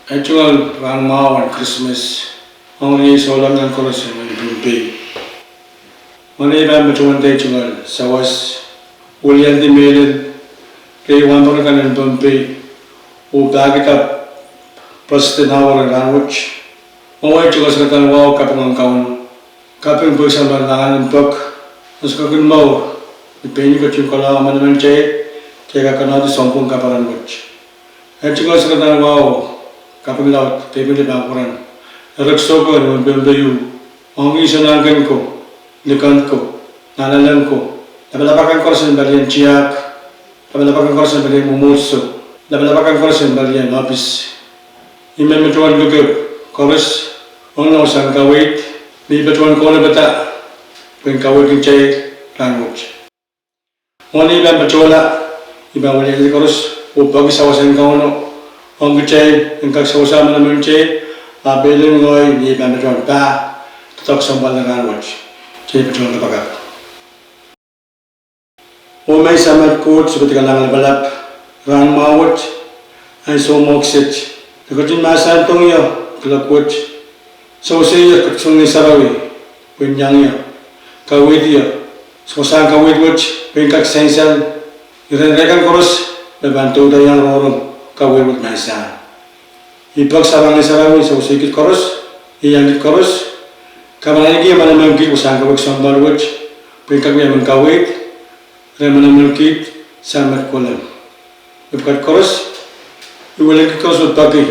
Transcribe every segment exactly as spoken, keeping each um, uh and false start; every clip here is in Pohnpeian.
Ei tungoal rahn mwahu en Krismas, ong riei souleng kan koaros en Pohnpei. Mwein ei pahn patohwan dei tungoal sawas, wiliandi mehlel, riei wahnpoaron kan en Pohnpei, oh pahkihda President Howard en rahnwet. Mwein ei tungoal sakadahn wahu kaping ong Kauno. Kaping pwe sounpar nanganin pwek, me sohte kin mour, ni pein ketin kohla manaman kitail, kitail kak konohdi sounpwong kaperen wet. Ei tungoal sakadahn wahu kaping laud, depende pahn kupwuren, erek soko en Pohnpei, ong insenangkin ko, likend ko, nanalek ko, lapalap akan koaros en palien tiahk, lapalap akan koaros en palien mwomwohdiso, lapalap akan koaros en palien ohpis. I men patohwan luke koaros, ong nan sang kaweid, me I patohwan kaunopada, pwehn kaweidki kitail rahnwet. Mwein ei pahn patohla, I pahn wiliandi koaros, oh peki sawas en Kauno, ong kitail en kak sewese manaman kitail, ahpw peilen ngehi ni ei pahn patohwan pah, doadoahk sounpar en rahnwet, kitail patohwan kapakap. Oh maing Samat Koht, Sounkomour Kalahngan Lapalap, rahn mwahu wet, ansou mwahu kiset, ni ketin mahsanihong ie kuloak wet, sewese ie kak soangen sarawi, pwehn iang ie, kaweid ie, sewesehn kaweid wet, pwehn kak sansal, iren rehn kan koaros, me pahn douda iang rongorong, kaweid wet mahsanih. I peki Sahm Ngehn Sarawi sewese kit koaros, iang kit koaros, kapanahniki manaman kit wasahn kaweid sounpar wet, pwehn kak wia mehn kaweid, rehn manaman kit, sang met kolem. Me pwukat koaros, I wiliandi koaros oh peki,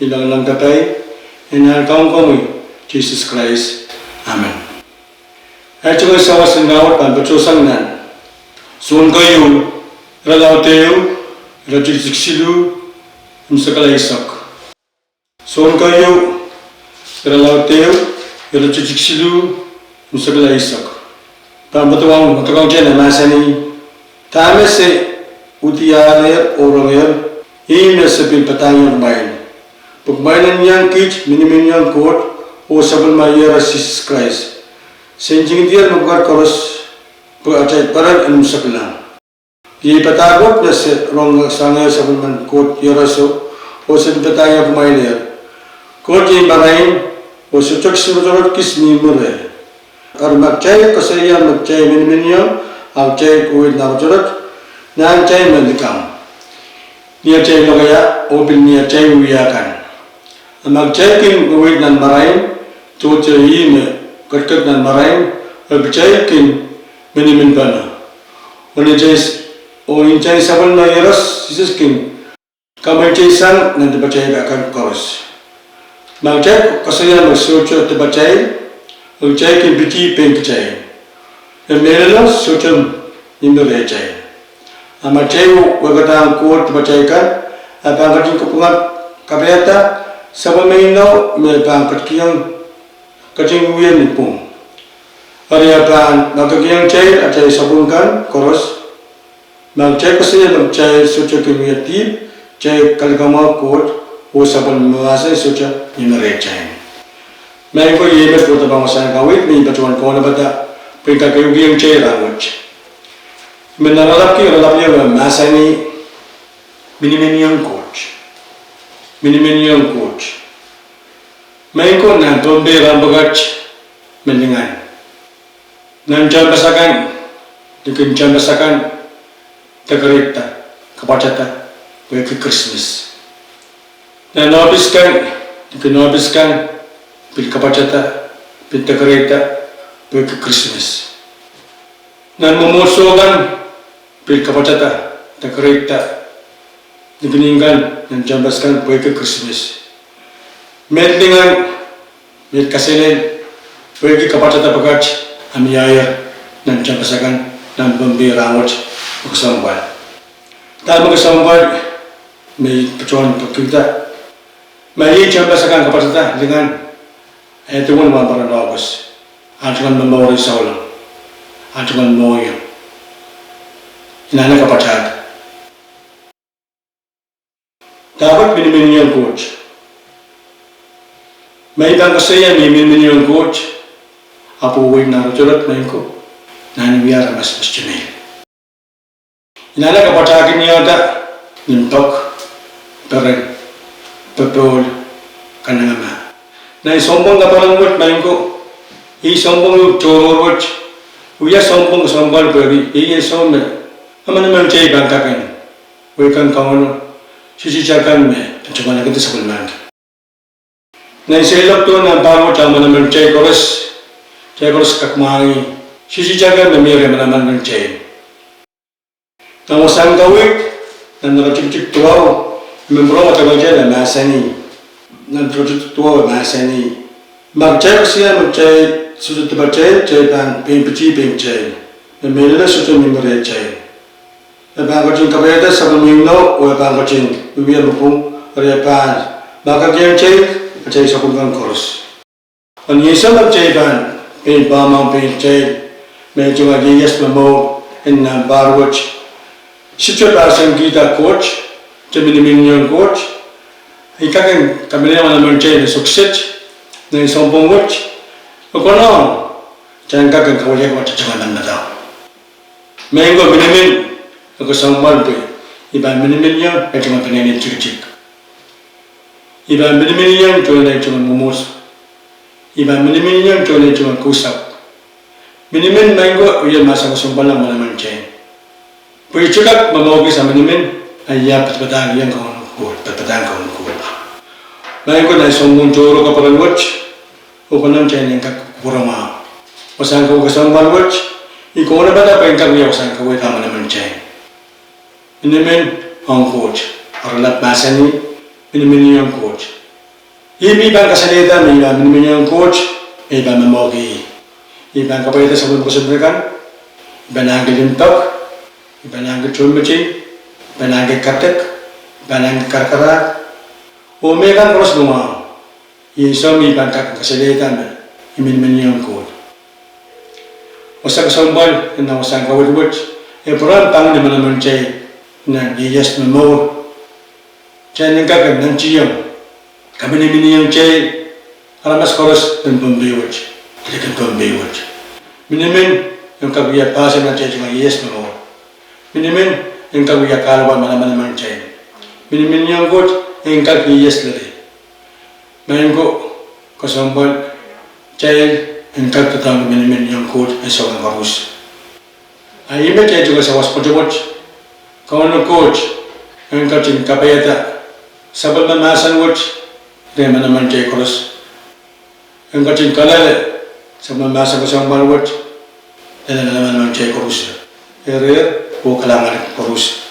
I longolong kapai, ni ahn Kaun komwi, Sises Krais. Amen. Ei tungoal sawas en rahnwet pahn patohsang nan Sohn keieu, irelaud ehu, iretikitik siluh, imwisekla eisek. Sohn keieu, irelaud ehu, iretikitik siluh, imwisekla eisek. Pahn patohwan, patohwan kitail me mahsanih, dahme se udiahlehr oh rongehr, ih me se pil padahngionkumwail. Pwe kumwail en iang kit miniminiong Koht oh Sapwellime Iehros Sises Krais. Se ntingdier mepwukat koaros, pwe atail peren en imwisekla. Iei padahk wet me se rong sangehr sapwellimen Koht Iehroso, oh se pil padahngionkumwailehr. Koht iei marain, oh sohte kisin rotorot kis ni mwure. Eri ma kitail koasoia me kitail miniminiong, ah kitail weweid nan rotorot, nan kitail me likamw, ni atail lokaia, oh pil ni atail wiewia kan. A ma kitail kin weweid nan marain, duwehte ih me ketiket nan marain, eri kitail kin miniminpene. Oh ntahn sapwellime Iehros Sises kin kamweiteisang nan dipatail akan koaros. Ma kitail koasoia me sohte dipatail, eri kitail kin pidi pein kitail, me mehlelo sohte mihmi rehtail. A ma kitail wehkadahng Koht dipatail kan, e pahn ketin kapwungala kapaiada sapwellime inou me pahn ketikihong, ketin wia ni pwung. Eri e pahn makekihong kitail atail sapwung kan koaros. Ma kitail koasoia me kitail sohte kin wia dihp, kitail kalikamwe Koht, oh sapwellime mahsen sohte mihmi rehtail. Maing ko, iei me pwurda pahn wasahn kaweid me I patohwan kaunopada, pwehn kak ehukihong kitail rahnwet. I men lapalapki lapalap ieu me mahsanih, miniminiong Koht. Miniminiong Koht. Maing ko, nan Pohnpei rahn pwukat me lingan, nan tehnpas akan, likin tehnpas akan, decorateda, kapwatada, pwehki Krismas. Nan ohpis kan, likin ohpis kan, pil kapwatada, pil decorateda, pwehki Krismas. Nan mwomwohdiso kan, pil kapwatada, decorateda, likin kan, nan tehnpas kan, pwehki Krismas. Met lingan, met kaselel, pwehki kapwatada pwukat, a mie nan tehnpas akan, nan Pohnpei rahnwet, me kesempwal. Dahme kesempwal, me I patohwan pekihda, ma iei tehnpas akan kapwatada lingan, e duwen wahnpoaron August, ah tungoal momour en souleng, ah tungoal mohngiong, I anahne kapwatahki. Dahkot miniminiong Koht. Ma I pahn koasoia me I miniminiong Koht, ahpw weweid nan rotorot, maing ko, nan wia aramas me sohte mie. I anahne kapwatahkihda ni pek, peren, popohl, kanengama. Nan sounpwong kaperen wet, maing ko, ih sounpwong tohrohr wet, wia sounpwong kesempwal pwehki ih ansou me manaman tei pahn kak en wehi kan Kauno, sisitakan me e tungoal kitail sapwellimanki. Nan seiloak tohn nan pahr wet, a manaman tei koaros, tei koaros kak mwahngih sisitakan me mie rehn manaman tei. Nan wasahn kaweid, nan iretikitik duwau, me pwurehng wadawad kitail, e mahsanih, nan iretikitik duwau e mahsanih: Ma kitail koasoia me kitail sohte dipatail, kitail pahn pein pitih pein kitail, me mehlel sohte mihmi rehtail. E pahn ketin kapaiada sapwellime inou, oh e pahn ketin wiewia me pwung, eri e pahn mahkikihong kitail atail sapwung kan koaros. Eri ansou me kitail pahn pein pahmwahu pein kitail, me tungoal ieias me mour en nan pahr wet, sihte pahn sangkihda Koht, sihte miniminiong Koht, I kak en kapinga manaman tei me sukset nan sounpwong wet, e konehng kitail kak en kawiliakapwada tungoal manaman tei. Maing ko, minimin e kesempwal pwe I pahn miniminiong ei tungoal peneinei tikitik. I pahn miniminiong tohn ei tungoal mwomwohdiso. I pahn miniminiong tohn ei tungoal kousapw. Minimin, maing ko, wia mahsen kesempwal nan manaman tei. Pwe I kak momourki sang minimin, a I padapadahkihong Kauno Koht, padapadahkihong Kauno Koht. Maing ko, nan sounpwong tohrohr kaperen wet, oh konehng kitail en kak kupwuromwahu. Wasahn kaweid kesempwal wet, I kaunopada pwe en kak wia wasahn kaweid nan manaman tei. Minimin ong Koht, oaralap mahsanih, miniminiong Koht. Ih me I pahn kasalehda me I pahn miniminiong Koht, me I pahn momourki ih. I pahn kapaiada sapwellime koasoandi kan, I pahn ahneki limpoak, I pahn ahneki tohnmetei, I pahn ahneki kadek, I pahn ahneki karakarahk, oh mehkan koaros mwahu. Ih ansou me I pahn kak kasalehda me I miniminiong Koht. Wasa kesempwal nan wasahn kaweid wet, e pwurehng pangin manaman tei nan ieias me mour. Kitail en kak en nantihong, kaminiminiong kitail, aramas koaros nan Pohnpei wet, likin Pohnpei wet. Minimin en kak wia pahsan atail tungoal ieias me mour. Minimin en kak wia kahluwa manaman tei. Miniminiong Koht en kak ieias lel. Maing ko, kesempwal, kitail en kak doadoahngki miniminiong Koht nan soangen koaros. A ih me kitail tungoal sawas pwetepwet, Kauno Koht en ketin kapaiada sapwellime mahsen wet rehn manaman tei koaros. En ketin kalele sapwellime mahsen kesempwal wet rehn manaman tei koaros. Erehr oh kalahngan koaros.